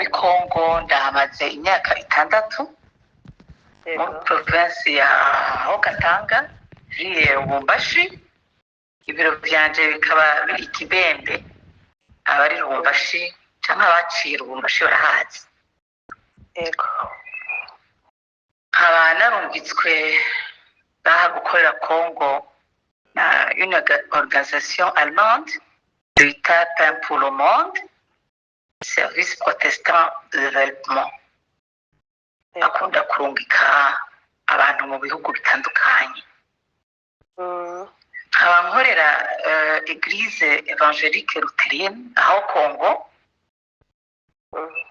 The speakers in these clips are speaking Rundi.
Muri Congo ndahamaze imyaka 6 muri province ya Haut-Katanga, ville Lubumbashi. Ibiro vyanje bikaba biri Kibembe. Abari Lubumbashi canke abaciye Lubumbashi barahazi. Yego. Nkaba narungitswe ngaha gukorera Congo na une organisation allemande bita Pain pour le Monde, Service Protestant de Développement. Bakunda kurungika abantu mu bihugu bitandukanye. Nkaba nkorera Église Évangélique Luthérienne aho Congo.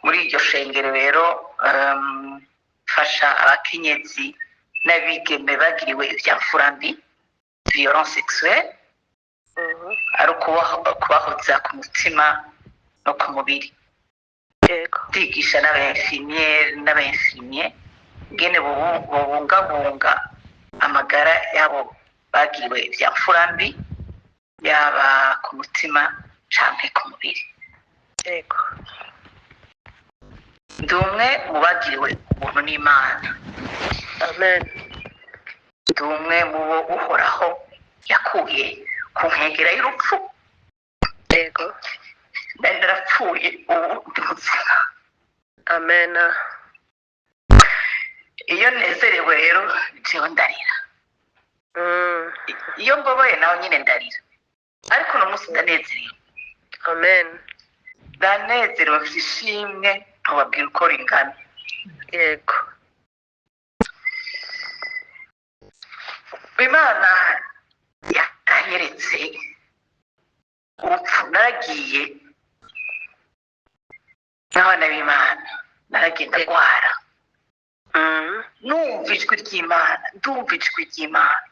Muri iryo shengero rero mfasha abakenyezi n'abigeme bagiriwe ibya mfura mbi, violence sexuelle, ari ukubahoza ku mutima no ku mubiri. Yego. Ndigisha n'aba infirmières n'aba infirmiers ingene bobungabunga amagara yabo bagiriwe ibya mfura mbi, yaba ku mutima canke ku mubiri. Yego. Ndi umwe mu bagiriwe ubuntu n'Imana. Amen. Ndi umwe mu bo Uhoraho yakuye ku nkengera y'urupfu. Yego. Nari narapfuye, ubu ndi muzima. Amen. Iyo nezerewe rero jewe ndarira. Iyo mbabaye naho nyine ndarira, ariko uno munsi ndanezerewe. Amen. Ndanezerewe, mfite ishimwe ntubabwira uko ringana. Yego. Imana yanyeretse urupfu. Naragiye n'abana b'Imana, naragenda ndwara. Numva ijwi ry'Imana, ndumva ijwi ry'Imana.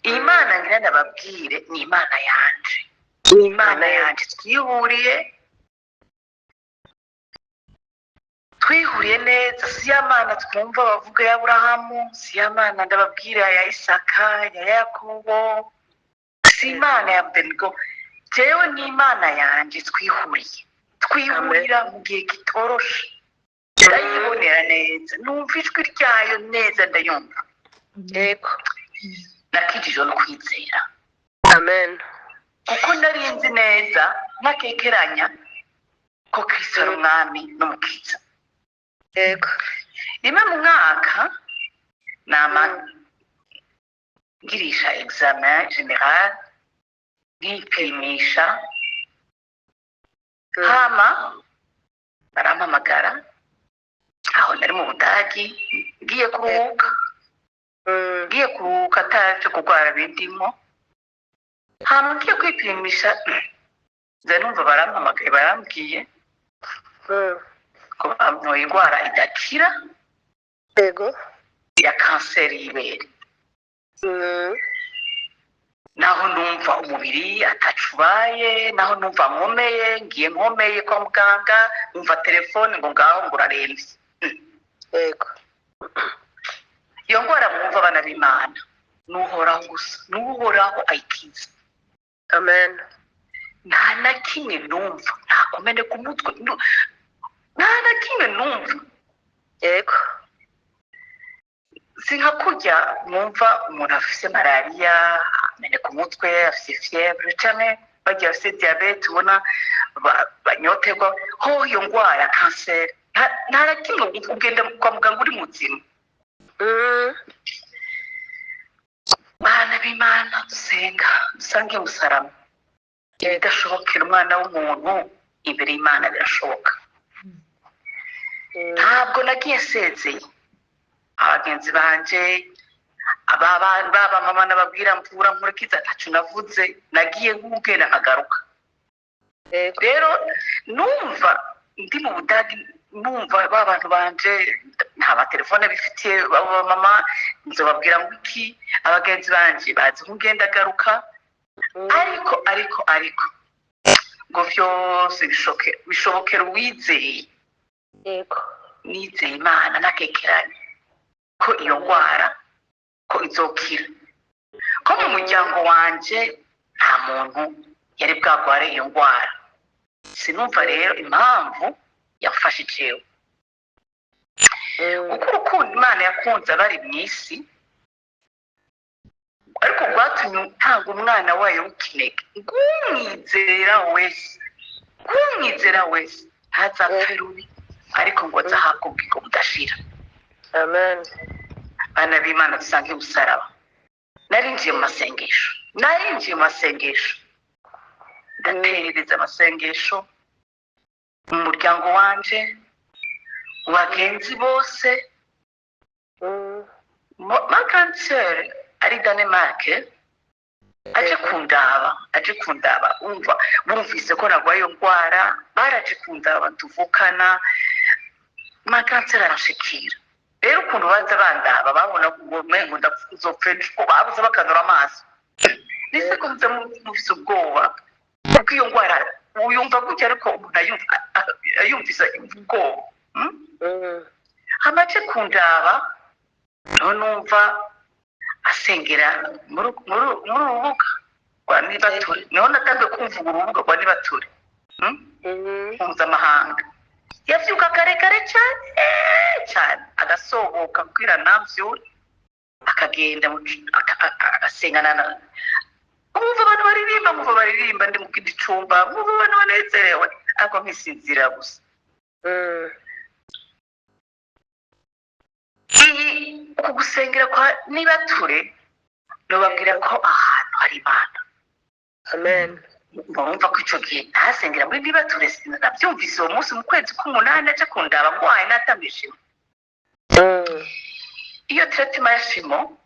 Imana ngira ndababwire ni Imana yanje, ni Imana yanje. Twihuriye neza. Si ya Mana twumva bavuga ya Aburahamu, si ya Mana ndababwira ya Isaka, ya Yakobo, si Imana ya Abednego. Jewe ni Imana yanje twihuriye, twihurira mu gihe kitoroshe. Ndayibonera neza, numva ijwi ryayo neza, ndayumva. Yego. Nakijijwe no kwizera. Amen. Kuko nari nzi neza ntakekeranya ko Kristo ari Umwami n'Umukiza. Yego. Rimwe mu mwaka nama ngirisha examen général, nkipimisha. Hama barampamagara aho nari mu Budagi ngiye kuruhuka. Ngiye kuruhuka atavyo kurwara bindimo. Hama ngiye kwipimisha, nza numva barampamagaye, barambwiye ko bampoye indwara idakira Yego. ya kanseri y'ibere. Naho numva umubiri atacubaye, naho numva nkomeye, ngiye nkomeye kwa muganga, numva telefone ngo ngaho ngo urarembye. Yego. Iyo ndwara mwumva, abana b'Imana, n'Uhoraho gusa, n'Uhoraho ayikiza. Amen. Nta na kimwe numva, nta kumeneka umutwe, nta na kimwe numva. Yego. Si nka kurya mwumva umuntu afise malariya ameneka umutwe, afise fièvre, canke bagiye bafise diabète, ubona banyoterwa. Ho iyo ndwara ya kanseri nta na kimwe, ugenda kwa muganga uri muzima. Bana b'Imana dusenga, dusange umusaraba. Ibidashobokera umwana w'umuntu imbere y'Imana birashoboka. Ntabwo nagiye nsezeye abagenzi banje, baba mama nababwira mvura nkurikiza, ntaco navuze. Nagiye nk'ugenda nkagaruka. Yego. Rero numva ndi mu Budagi, numva ba bantu banje nta matelefone bifitiye, baba mama nzobabwira ngo iki? Abagenzi banje bazi nk'ugenda agaruka. Ariko ngo vyose bishobokera uwizeye. Yego. Nizeye Imana nakekeranye ko iyo ndwara ko izokira, ko mu muryango wanje nta muntu yari bwagware iyo ndwara. Sinumva rero impamvu. Yafashe jewe kuko urukundo Imana yakunze abari mu isi, ariko rwatumye utanga umwana wayo w'ikinege, ng'umwizera wese, ng'umwizera wese ntazapfe rubi, ariko ngo azahabwe ubugingo budashira. Amen. Bana b'Imana, dusange umusaraba. Narinjiye mu masengesho, narinjiye mu masengesho, ndaterereza amasengesho mu muryango wanje, mu bagenzi bose. Ma grande sœur ari Danemark aje kundaba, aje kundaba. Umva, bumvise ko narwaye iyo ndwara, baraje kundaba, tuvukana. Ma grande sœur aranshikira. Rero ukuntu baza bandaba, babona ngo umengo ndazopfa ejo, babuze bakanura amaso. Nise ko muze mufise ubwoba, kuko iyo ndwara uyumva gutya, ariko umuntu ayumvise ubwoba, Amaze kundaba, niho numva asengera muri urubuga rwa Nibature. Niho natangiye kumva urubuga rwa Nibature, Mpuzamahanga. Yavyuka kare kare cyane cyane, agasohoka kugira namvyure, akagenda agasengana na mwumva abantu baririmba, mwumva baririmba, ndi mu kindi cumba, mwumva abantu banezerewe, ariko nkisinzira gusa. Iyi uku gusengera kwa Nibature, nobabwira ko ahantu hari Imana. Amen. Murumva ko ico gihe ntasengera muri Nibature, navyumvise uwo munsi mu kwezi k'umunani aje kundaba ngwaye, natanguye chimio. Iyo traitement ya chimio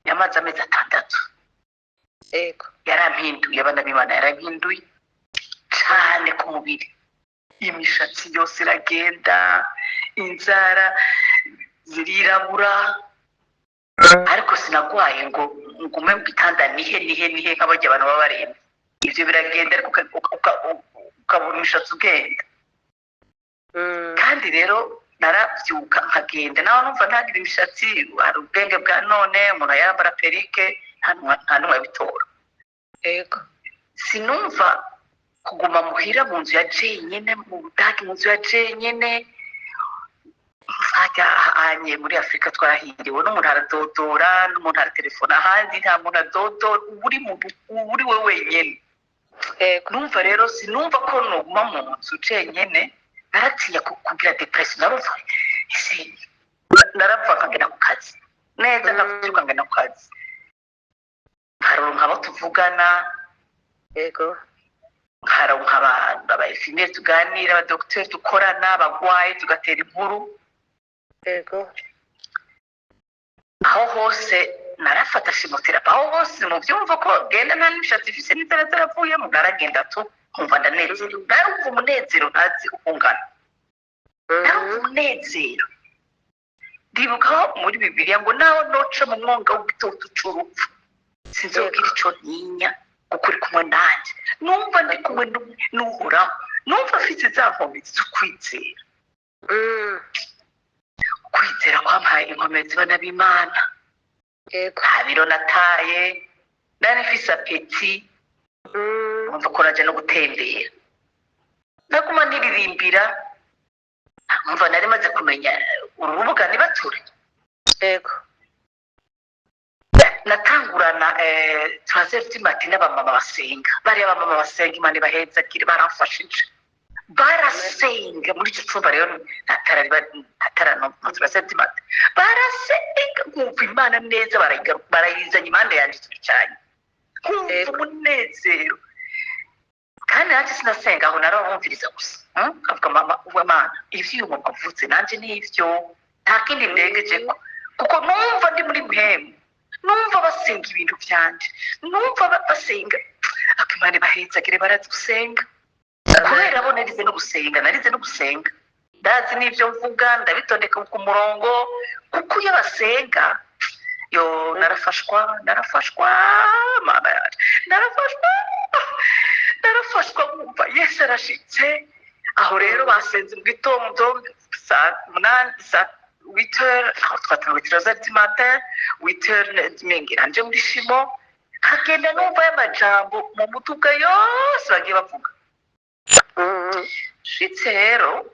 yamaze amezi 6. Yarampinduye, abana b'Imana, yarampinduye cane ku mubiri. Imishatsi yose iragenda, inzara zirirabura, ariko sinagwaye ngo ngume mu gitanda nihe nihe nihe nk'abarya abantu baba barembye. Ivyo biragenda, ariko ukabona imishatsi ugenda. Kandi rero narabyuka nkagenda, nawe numva ntagira imishatsi. Hari ubwenge bwa none, umuntu yambara perruque, nta n'umwe abitora. Sinumva kuguma muhira mu nzu ya jenyine, mu Budage, mu nzu ya jenyine. Hajya ahanye muri Afurika twarahiriwe, n'umuntu aradodora, n'umuntu aratelefona. Ahandi nta muntu adodora, uba uri mu uba uri we wenyine. Numva rero sinumva ko noguma mu nzu jenyine, naratinya kugira dépression. Narumva ese narapfa nkagenda ku kazi neza, nkavyuka ngenda ku kazi, nkaronka abo tuvugana, nkaronka abantu, aba infirmières tuganira, abadogiteri dukorana, abagwayi tugatera inkuru. Aho hose narafata chimiothérapie, aho hose muvyumva ko genda nta n'imishatsi ifise n'inzara zaravuyemo, naragenda tu nkumva ndanezerewe. Narumva umunezero ntazi uko ungana, narumva umunezero. Ndibukaho muri Bibiliya ngo naho noca mu mwonga w'igitutu c'urupfu, sinzogira ico ntinya, kuko uri kumwe nanje. Numva ndi kumwe n'Uhoraho, numva mfise za nkomezi z'ukwizera. Ukwizera kwampaye inkomezi, bana b'Imana. Nta biro nataye, nari mfise appétit. Numva ko naja no gutembera, naguma niririmbira. Numva nari maze kumenya uru rubuga Nibature. Natangurana 3 heures du matin n'abamama basenga. Bariya abamama basenga, Imana ibahezagire, baramfashije, barasenga muri icyo cumba. Rero ntatara ntatara no 3 heures du matin barasenga, nkumva Imana neza barayizanye impande yanjye, turicaranye, nkumva umunezero. Kandi nanjye sinasenga aho, narabumviriza gusa, Nkavuga: "Mama uw'Imana, ivyo uyu mama avuze nanjye nivyo, nta kindi ndengejeko." Kuko numva ndi muri mpemu, numva basenga ibintu vyanje, numva basenga. Ako Imana ibahezagire, barazi gusenga. Kubera bo narize no gusenga, narize no gusenga, ndazi n'ivyo mvuga, ndabitondeka ku murongo. Kuko iyo basenga yo, narafashwa, narafashwa, mama yanje, narafashwa, narafashwa, nkumva Yesu arashitse. Aho rero basenze mu gitondo saa 8, saa 8 heures, aho twatanguye 3 heures du matin, 8 heures ngira nje muri chimio, nkagenda numva y'amajambo mu mutuga yose bagiye bavuga. Shitse rero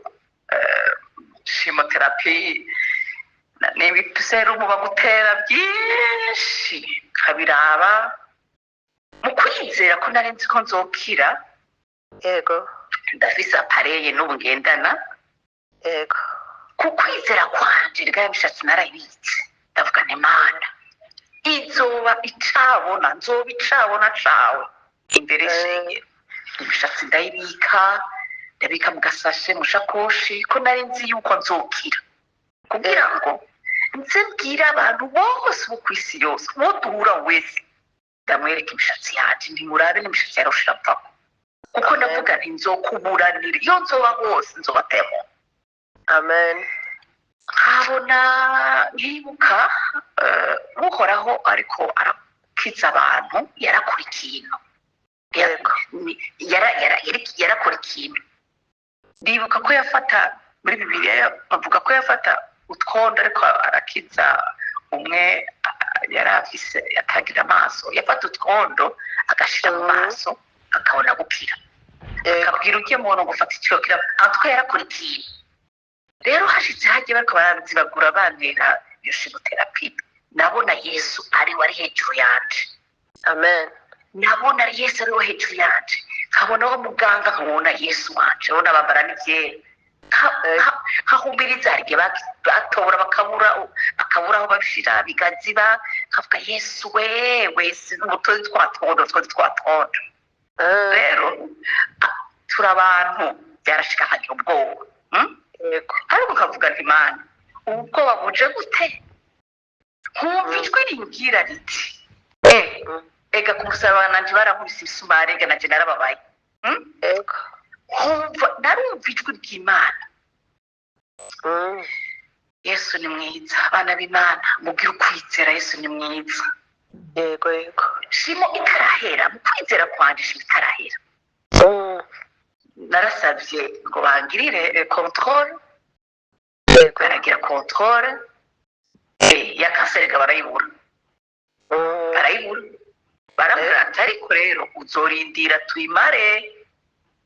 Chimiothérapie n'ibiserumu bagutera byinshi, nkabiraba mu kwizera ko nari nzi ko nzokira. Ndafise appareil n'ubu ngendana. Ku kwizera kwanje rega ya mishatsi narayibitse, ndavuga nti: "Mana, izoba icabona, nzoba icabona cawe imbere y'ishengero." Imishatsi ndayibika, ndabika mu gasashe, mu shakoshi, ko nari nzi yuko nzokira, kugira ngo nze mbwire abantu bose bo ku isi yose, uwo duhura wese ndamwereka imishatsi yanje, ntimurabe n'imishatsi yaroshe iravako, kuko ndavuga nti: "Nzokuburanira iyo nzoba hose, nzoba témoin." Amen. Nkabona nkibuka Uhoraho ariko arakiza abantu, yarakora ikintu. Yarakora ikintu. Ndibuka ko yafata muri Bibiliya, bavuga ko yafata utwondo ariko arakiza umwe yari afise atagira amaso, yafata utwondo agashira mu maso akabona gukira. Akabwira ugiye muntu ngo ufate icyo kira atwe. Yarakora ikintu. Rero hashitse hagiye bariko baranzibagura, bantera iyo chimiothérapie, nabona Yesu ari we ari hejuru yanje. Amen. Nabona Yesu ari we hejuru yanje, nkabona wa muganga, nkabona Yesu wanje, abona bambara n'ivyera. Nkahumiriza. Hari igihe batobora bakabura aho babishira, bigaziba, nkavuga: "Yesu we wese umutozi twatondo twozi twatondo." Rero turi abantu, byarashika nkagira ubwoba, Ariko nkavuga nti: "Mana, ubu bwoba buje gute?" Nkumva ijwi rimbwira riti: "Ega ku musaraba nanje barankubise ibisumari, ega nanje narababaye." Nkumva narumva ijwi ry'Imana. Yesu ni mwiza, abana b'Imana, mugire ukwizera, Yesu ni mwiza. yego yego Chimio itarahera, mu kwizera kwanje, chimio itarahera, narasabye ngo bangirire contrôle. Baragira contrôle ya kanseri, ga barayibura. Barayibura, barambwira ati: "Ariko rero uzorindira tuyimare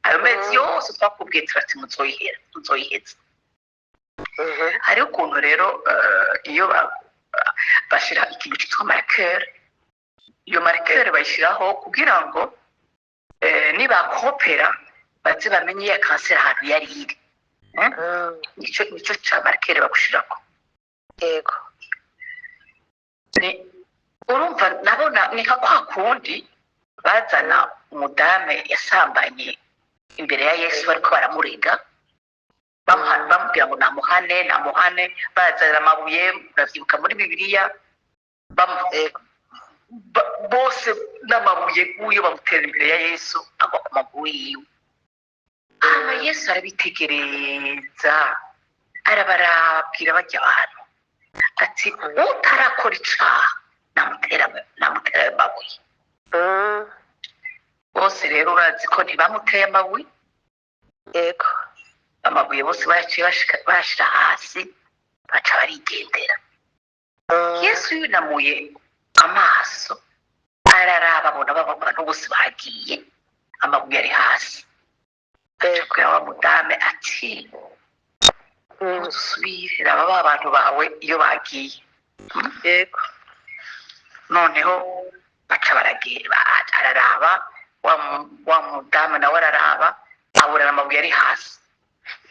ayo mezi yose twakubwiye." Turati: "Muzoyihera, tuzoyiheza." Hariho ukuntu rero iyo bashira ikintu cyitwa marqueur, iyo marqueur bayishyiraho kugira ngo nibakopera baze bamenye iya kanseri ahantu yari iri. Nico ca marqueur bagushirako. Ni urumva nabona ni nka kwa kundi bazana umudame yasambanye imbere ya Yesu, bariko baramurega, bamubwira ngo namuhane, namuhane, bazana amabuye. Uravyibuka muri Bibiliya, bose n'amabuye guyo bamutera imbere ya Yesu, agwa ku maguru yiwe. Hama Yesu arabitegereza, arabarabwira bajya abantu ati: "Utarakora icaha namutera, namutera ayo mabuye." Bose rero urazi ko ntibamuteye amabuye. Amabuye bose bayaciye bayashira hasi, baca barigendera. Yesu yunamuye amaso araraba, abona baba bantu bose bagiye, amabuye ari hasi, aca abwira wa mudame ati: "Usubire, raba ba bantu bawe iyo bagiye." Noneho baca baragenda, araraba wa mudamu nawe araraba, abura amabuye ari hasi.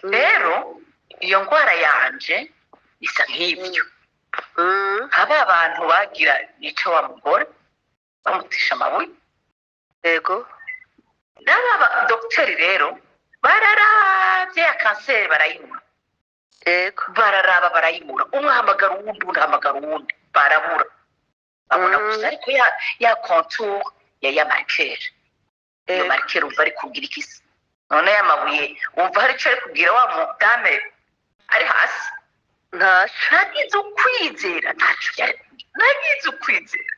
Rero iyo ndwara yanje isa nk'ibyo, nka ba bantu bagira nica wa mugore bamutisha amabuye. N'aba dogiteri rero bararavye ya kanseri barayibura. Bararaba barayibura, umwe ahamagara uwundi, uwundi ahamagara uwundi, barabura. Babona gusa ariko ya contour ya marqueur. Iyo marqueur umva ari kubwira ikisi none? Ya mabuye wumva hari icyo ari kubwira wa mudame ari hasi? Ntaco. Nagize ukwizera, ntaco byari kubwira, nagize ukwizera.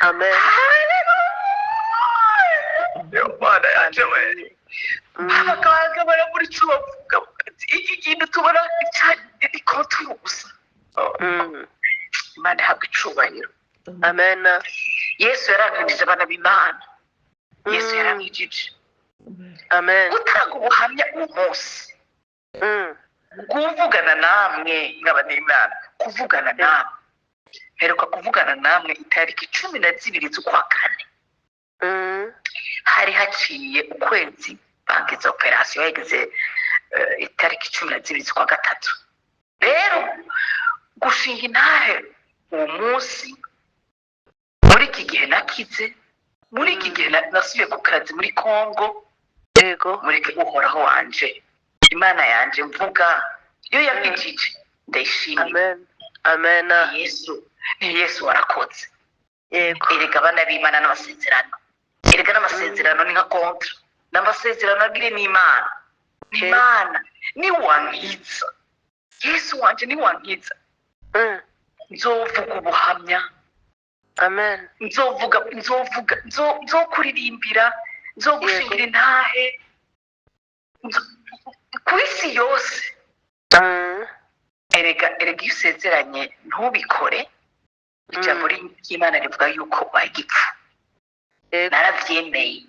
Amen. Haleluya, Mana yanje we! Abaganga barabura icyo bavuga, bati: "Iki kintu tubona ni contour gusa." Imana ihabwa icubahiro. Amen. Yesu yarankijije, abana b'Imana, Yesu yarankijije. Amen. Gutanga ubuhamya uwo munsi. Kuvugana namwe nkaba n'Imana, kuvugana namwe, mperuka kuvugana namwe itariki 12 z'ukwa kane. Hari haciye ukwezi bangize operasiyo, yagize itariki 12 z'ukwa gatatu. Rero gushinga intahe uwo munsi, muri iki gihe nakize, muri iki gihe nasubiye ku kazi muri Kongo. Mureke Uhoraho wanje, Imana yanje mvuga iyo yankijije, ndayishimiye. Amen, amen. Yesu ni Yesu, warakoze. Erega abana b'Imana n'amasezerano, erega n'amasezerano ni nka contrat, n'amasezerano agire n'Imana, ni Imana niwankiza, Yesu wanje niwankiza, nzovuga ubuhamya. Amen. Nzovuga, nzovuga, nzokuririmbira, nzogushingira intahe ku isi yose. Erega iyo usezeranye ntubikore, ijambo ry'Imana rivuga yuko ubaye igipfu. Naravyemeye,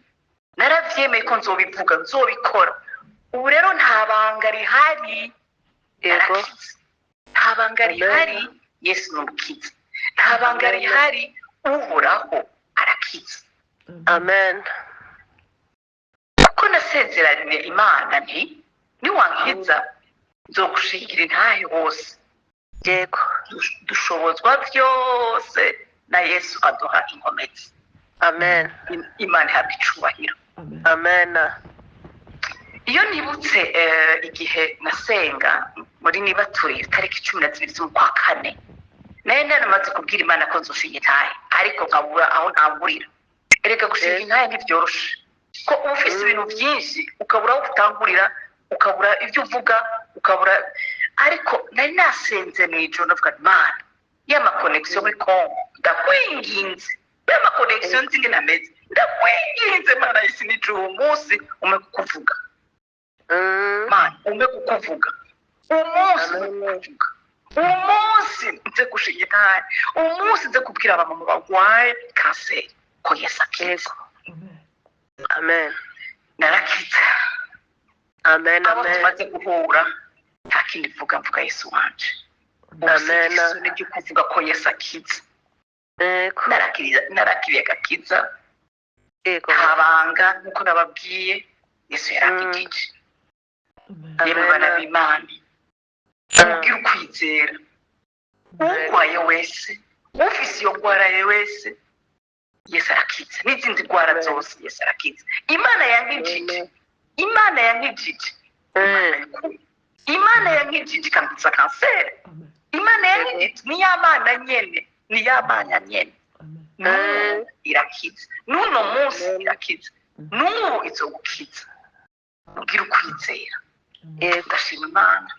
naravyemeye ko nzobivuga, nzobikora. Ubu rero nta banga rihari. Narakize, nta banga Amen. rihari. Yesu ni umukiza, nta banga Amen. rihari. Uhoraho arakiza. Amen. Kuko nasezeranye Imana nti: "Niwankiza nzogushingira intahe hose." Dushobozwa byose na Yesu aduha inkomezi. Amen. Imana ihabwa icubahiro. Amen. Iyo nibutse igihe nasenga muri nibaturiye itariki 12 z'ukwa kane, nayo naramaze kubwira Imana ko nzoshinga intahe, ariko nkabura aho ntangurira. Erega gushinga intahe ntibyoroshe, ko uba ufise ibintu byinshi, ukabura aho utangurira, ukabura ibyo uvuga, ukabura. Ariko nari nasenze mu ijoro, ndavuga nti: "Mana y'ama connexion muri Kongo, ndakwinginze, y'ama connexion nzi ingene ameze, ndakwinginze Mana y'isi n'ijuru, uwo munsi umpe kukuvuga." Mana, umpe kukuvuga uwo munsi, umpe Amen. kukuvuga uwo munsi, nze gushinga intahe uwo munsi, nze kubwira abamama barwaye kanseri ko Yesu akiza. Amen. Narakiza. Amen. Abo Amen. tumaze guhura, nta kindi mvuga, mvuga Yesu wanje. Ubu Amen. singira isoni ryo kuvuga ko Yesu akiza. Narakiriye, narakiriye agakiza. Nta banga, nk'uko nababwiye, Yesu yarakijije. Yemwe Amen. bana b'Imana, mubwire ukwizera urwaye wese, ufise iyo ndwara ye wese, Yesu arakiza n'izindi ndwara Amen. zose. Yesu arakiza. Imana yankijije, Imana yankijije, Imana y'ukuri, Imana yankijije ikankiza kanseri, Imana yankijije, ni ya Mana nyene, ni ya Mana nyene n'ubu irakiza, n'uno munsi Amen. irakiza, n'ubu izogukiza, ubwire ukwizera. Ndashima Imana,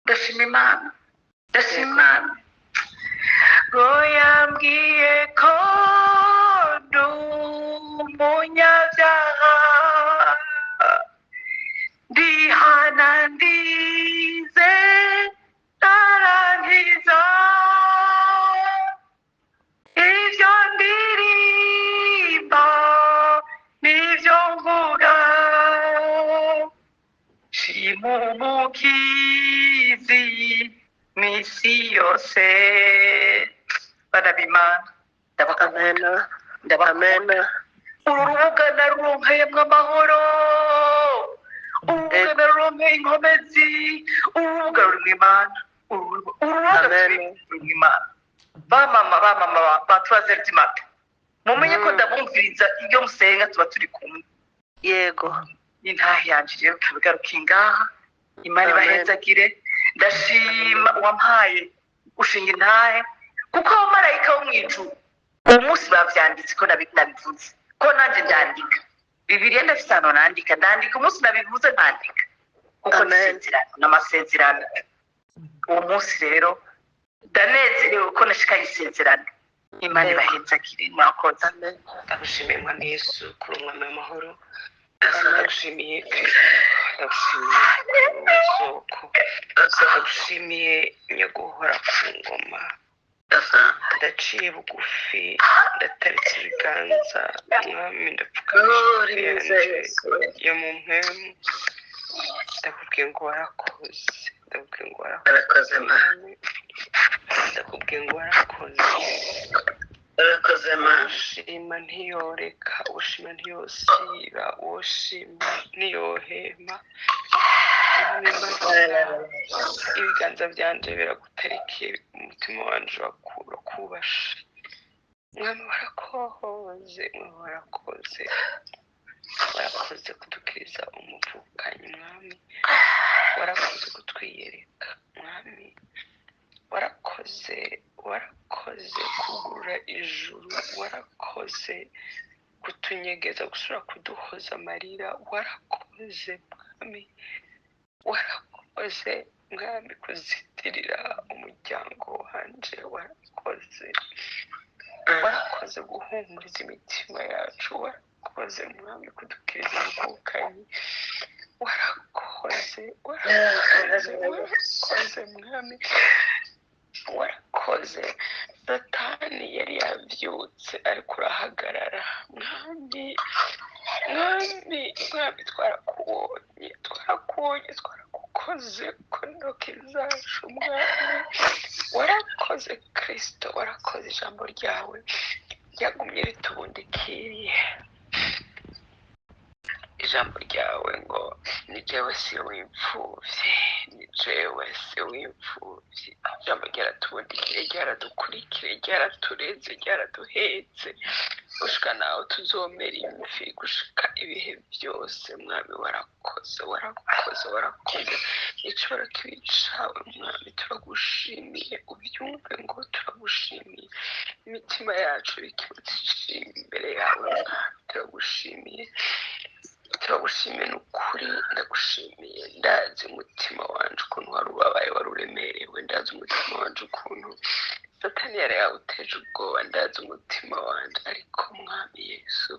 ndashima Imana, ndashima Imana ngo yambwiye ko ndi umunyabyaha, ndihana, ndize, arankiza. Ibyo ndirimba nibyo mvuga, shima Umukizi misi yose. Bana b'Imana, ndabakunda. Amen. Ndabakunda. Amen. Uru rubuga naruronkeyemwo amahoro, uru rubuga naruronkeye inkomezi, uru rubuga rurimwo Imana, uru rubuga Amen. turi rurimwo Imana. Ba mama, ba mama ba 3 heures du matin, mumenye ko ndabumviriza iyo musenga, tuba turi kumwe. Intahe yanje rero ikaba igarukiye ngaha. Imana Amen. ibahezagire. Ndashima uwampaye ushinga intahe, kuko abamarayika bo mu ijuru uwo munsi bavyanditse ko nabivuze, ko nanjye ndandika Bibiliya, ndafise ahantu nandika, ndandika umunsi nabivuze, nkandika kuko ni Amen. isezerano n'amasezerano. Uwo munsi rero ndanezerewe ko nashikanye isezerano. Imana ibahezagire, murakoze. Amen. Ndagushimiye Mwami Yesu kuri Umwami w'amahoro. Amen. Ndagushimiye Kristo, ndagushimiye kuri isoko, ndagushimiye nyaguhora ku ngoma. Ndaciye bugufi, ndataritse ibiganza Mwami, ndapfukamisha imbere yanje yo mu mpemu, ndakubwiye ngo warakoze. Ndakubwiye ngo Warakoze warakoze Mana. Mwami, ndakubwiye ngo warakoze. Warakoze Mana. Ushima ntiyoreka, ushima ntiyosiba, ushima ntiyohema. Mwami Imana, ibiganza byanje biraguterekeye, umutima wanje urakubashe. Mwami warakoze, Mwami warakoze, warakoze kudukiriza umuvukanyi. Mwami warakoze kutwiyereka. Mwami warakoze, warakoze kugurura ijuru, warakoze kutunyegeza, gusubira kuduhoza amarira. Warakoze Mwami, warakoze Mwami kuzitirira umuryango wanje, warakoze, warakoze guhumuriza imitima yacu, warakoze Mwami kudukiriza umuvukanyi. Warakoze, warakoze, warakoze Mwami, warakoze. Satani yari yabyutse ariko urahagarara Mwami. Mwami, Mwami, twarakubonye, twarakubonye, twaragukoze ku ntoki zacu. Mwami warakoze, Kirisito warakoze, ijambo ryawe ryagumye ritubundikiriye. Ijambo ryawe ngo ni jewe si w'imfuvyi, ni jewe si w'imfuvyi. Ijambo ryaratubundikiriye, ryaradukurikiye, ryaratureze, ryaraduhetse gushika naho tuzomera imvi, gushika ibihe byose. Mwami warakoze, warakoze, warakoze. Icubahiro kibe icawe Mwami, turagushimiye. Ubyumve ngo turagushimiye, imitima yacu ikibutse ishimye imbere yawe. Mwami turagushimiye, turagushimiye ni ukuri. Ndagushimiye, ndazi umutima wanje ukuntu wari ubabaye, wari uremerewe. Ndazi umutima wanje ukuntu Satani yari yawuteje ubwoba. Ndazi umutima wanje, ariko Mwami Yesu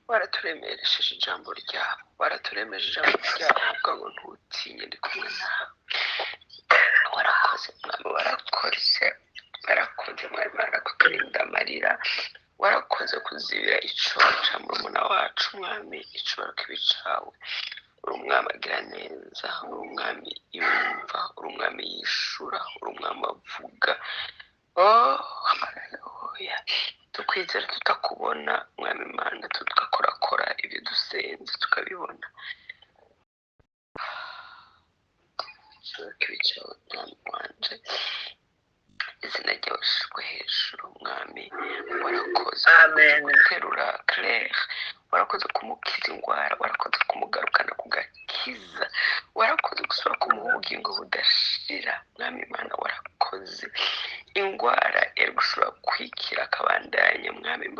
waraturemeresheje ijambo ryawe, waraturemeje ijambo ryawe uvuga ngo ntutinye, ndi kumwe nawe. Warakoze Mwami, warakoze, warakoze Mwami Mana kuturinda amarira, warakoze kuzibira icobo ca murumuna wacu. Mwami, icubahiro kibe icawe. Uri umwami agira neza, uri umwami yumva, uri umwami yishura, uri umwami avuga. Oh haleluya! Tukwizera tutakubona Mwami Mana, tugakorakora ibyo dusenze tukabibona. Icubahiro kibe icawe Mwami wanje, izina ryawe rishirwe hejuru. Mwami warakoze, warakoze Amen. guterura Claire, warakoze kumukiza indwara, warakoze kumugarukana ku gakiza, warakoze gusubira kumuha ubugingo budashira. Mwami Imana warakoze, indwara yari gushobora kwikira akabandanya. Mwami Imana.